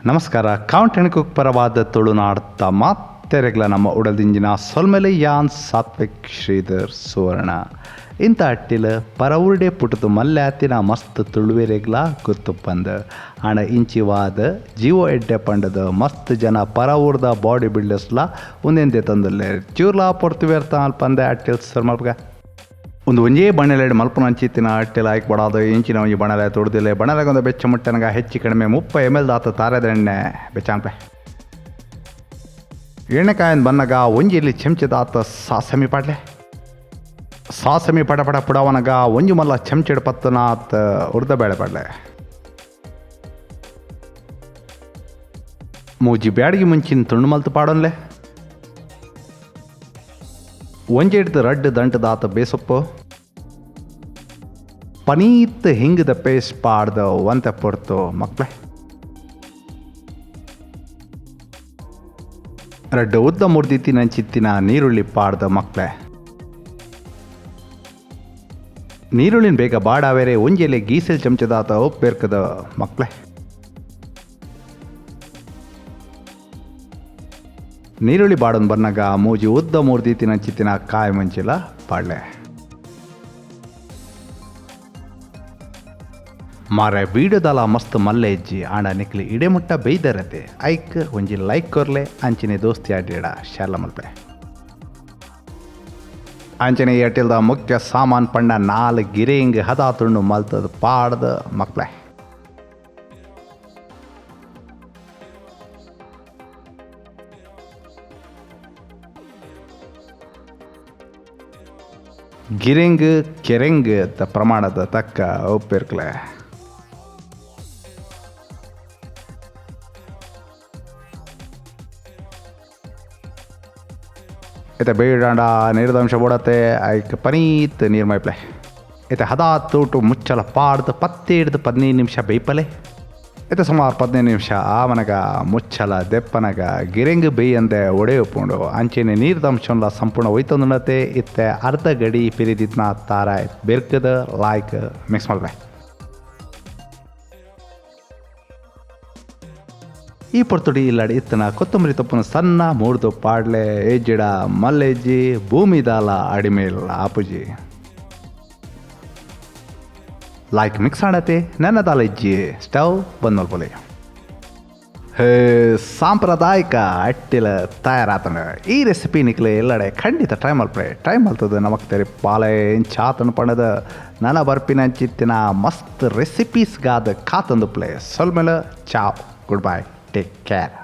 ನಮಸ್ಕಾರ. Count and cook ಪರವಾದ ತುಳುನಾಡ್ತ ಮಾತೆರೆಗ್ಲ ನಮ್ಮ ಉಡಲ್ದಿಂಜಿನ ಸೊಲ್ಮೆಲೆ. ಯಾನ್ ಸಾತ್ವಿಕ್ ಶ್ರೀಧರ್ ಸುವರ್ಣ. ಇಂಥ ಅಟ್ಟಿಲ್ ಪರವುರ್ಡೆ ಪುಟ್ಟುದು ಮಲ್ಯಾತಿನ ಮಸ್ತ್ ತುಳುವೆರೆಗ್ಲ ಗೊತ್ತುಪ್ಪಂದ್. ಆಂಡ ಇಂಚಿವಾದ ಜೀವೋ ಎಡ್ಡೆ ಪಂಡದ ಮಸ್ತ್ ಜನ ಪರವೂರ್ದ ಬಾಡಿ ಬಿಲ್ಡರ್ಸ್ಲ ಉಂದೆಂದೆ ತಂದುಲ್ಲೆ. ಚೂರ್ಲಾ ಪೊರ್ತು ವ್ಯರ್ಥ ಪಂದೆ ಅಟ್ಟಿಲ್ ಸರ್ ಮಲ್ಪಗ. ಒಂದು ಒಂಜೇ ಬಣಲೆಡ್ ಮಲ್ಪುನ ಅಂಚಿತ್ತಿನ ಅಟ್ಟಿಲ್ ಆಯ್ಕೆ ಬಡಾದ ಇಂಚಿನ ಒಂಜಿ ಬಣಲೆ ತೊಡ್ದಿಲ್ಲ. ಬಣಲೆಗೊಂದು ಬೆಚ್ಚ ಮುಟ್ಟನಗ ಹೆಚ್ಚು ಕಡಿಮೆ 30 ಎಮ್ ಎಲ್ ದಾತ ತಾರೆದ ಎಣ್ಣೆ ಬೆಚ್ಚಾನ್ಪೆ. ಎಣ್ಣೆಕಾಯನ್ ಬನ್ನಗ ಒಂಜಿ ಇಲ್ಲಿ ಚೆಂಚದಾತ ಸಾಸಮಿ ಪಾಡ್ಲೆ. ಸಾಸಮಿ ಪಟ ಪಟ ಪುಡವನಗ ಒಂಜಿ ಮಲ್ಲ ಚೆಂಚೆಡ್ ಪತ್ತನಾತ್ ಉರ್ದ ಬೇಳೆ ಪಾಡ್ಲೆ. ಮೂಜಿ ಬ್ಯಾಡಿಗೆ ಮುಂಚಿನ ತುಂಡು ಮಲ್ತು ಪಾಡೊನ್ಲೆ. ಒಂಜೆಡ್ದು ರಡ್ಡು ದಂಟದಾತ ಬೇಸೊಪ್ಪು ಪನೀತ್ ಹಿಂಗದ ಪೇಸ್ಟ್ ಪಾಡ್ದ ಒಂತೆ ಪೊರ್ತು ಮಕ್ಕಳೆ. ರಡ್ಡು ಉದ್ದ ಮುರ್ದಿತ್ತಿನ ಚಿತ್ತಿನ ನೀರುಳ್ಳಿ ಪಾಡ್ದ ಮಕ್ಕಳೆ. ನೀರುಳ್ಳಿನ ಬೇಗ ಬಾಡಾವೇರೆ ಒಂಜೆಲೆ ಗೀಸೆಲ್ ಚಮಚದಾತ ಉಪ್ಪೇರ್ಕದ ಮಕ್ಕಳೆ. ನೀರುಳ್ಳಿ ಬಾಡನ್ ಬನ್ನಗ ಮೂಜಿ ಉದ್ದ ಮುರ್ದಿತ್ತಿನ ಚಿತ್ತಿನ ಕಾಯಿ ಮುಂಚಿಲ ಪಾಡ್ಲೆ. ಮಾರೆ ವೀಡಿಯೋದಲ ಮಸ್ತ್ ಮಲ್ಲೆ ಇಜ್ಜಿ, ಆಂಡ ನಿಕ್ಲಿ ಇಡೆ ಮುಟ್ಟ ಬೇಯ್ದರತೆ ಐಕ್ ಒಂಜಿ ಲೈಕ್ ಕೊರ್ಲೆ. ಅಂಚಿನೆ ದೋಸ್ತಿ ಆಡಿಡ ಶೇರ್ಲ ಮಲ್ಪೆ. ಅಂಚನೆ ಎಟ್ಟಿಲ್ದ ಮುಖ್ಯ ಸಾಮಾನ್ ಪಂಡ 4 ಗಿರಿಂಗ್ ಹದ ತುಂಡು ಮಲ್ತದ ಪಾಡ್ದ ಮಕ್ಳೆ. ಗಿರಿಂಗ್ ಕೆರೆಂಗ್ ಪ್ರಮಾಣದ ತಕ್ಕ ಉಪ್ಪಿರ್ಕ್ಲೆ. ಇತ್ತೆ ಬೇಡಾಂಡ ನೀರ್ದಂಶ ಬೋಡತ್ತೆ, ಐಕ್ ಪನೀತ್ ನೀರು ಮೈಪ್ಲೆ. ಇತ್ತೆ ಹದಾ ತೂಟು ಮುಚ್ಚಲ ಪಾಡ್ದು 10 ಹಿಡ್ದು 15 ನಿಮಿಷ ಬೇಯ್ಪಲೆ. ಇತ್ತೆ ಸುಮಾರು 15 ನಿಮಿಷ ಆವನಗ ಮುಚ್ಚಲ ದೆಪ್ಪನಗ ಗಿರೆಂಗ್ ಬೇಯಂದೆ ಒಡೆಯುಪುಂಡು. ಅಂಚೆನೆ ನೀರ್ದಂಶನ್ಲ ಸಂಪೂರ್ಣ ಒಯ್ತೊಂದುಂಡತೆ. ಇತ್ತೆ ಅರ್ಧ ಗಡಿ ಪಿರಿದಿತ್ನ ತಾರ ಬೆರ್ಕದ ಲಾಯ್ಕ್ ಮಿಕ್ಸ್ ಮಲ್ಪೆ. ಈ ಪೊರ್ತುಡಿ ಇಲ್ಲಡಿ ಇತ್ತನ ಕೊತ್ತಂಬರಿ ತೊಪ್ಪನ ಸಣ್ಣ ಮೂರ್ದು ಪಾಡ್ಲೆ. ಏಜಿಡ ಮಲ್ಲೆಜ್ಜಿ ಭೂಮಿದಾಲ ಅಡಿಮೇಲ್ ಆಪುಜಿ. ಲಾಯ್ಕ್ ಮಿಕ್ಸ್ ಆಡತೆ ನನ್ನದಾಲ ಇಜ್ಜಿ, ಸ್ಟವ್ ಬಂದ್ ಮಲ್ಪೊಲಿ. ಹೇ, ಸಾಂಪ್ರದಾಯಿಕ ಅಟ್ಟಿಲ ತಯಾರಾತನ. ಈ ರೆಸಿಪಿ ನಿಕ್ಲೆ ಎಲ್ಲಡೆ ಖಂಡಿತ ಟ್ರೈ ಮಲ್ಪೆ. ಟ್ರೈ ಮಲ್ತದ ನಮಕ್ ತೆರಿ ಪಾಲೆ ಚಾತನ ಪಣದ ನನ ಬರ್ಪಿನ ಚಿತ್ತಿನ ಮಸ್ತ್ ರೆಸಿಪೀಸ್ಗಾದ ಕಾತಂದು play. ಸೊಲ್ಮೆಲ, ciao, good bye, take care.